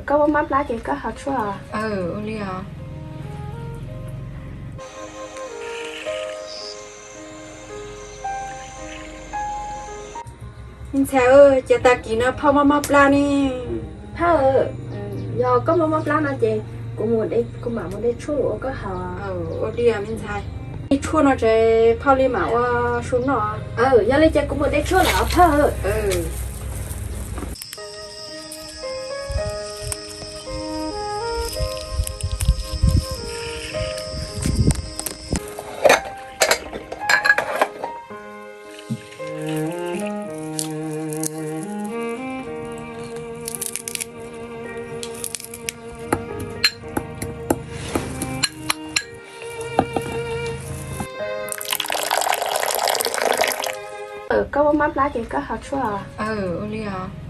Koj muaj maj plab ces koj haus tshuaj. Ua li os. Me ntxhais, ces tag kis no phauj muaj maj plab ne. Phauj, yog koj muaj maj plab no ces kuv, kuv mam mus de tshuaj los ua koj haus. Ua li me ntxhais, de tshuaj no ces phauj li mam ua su noj. Yog li ces kuv mus de tshuaj lawm os phauj. Koj muaj maj plab ces koj haus tshuaj. Ua li os.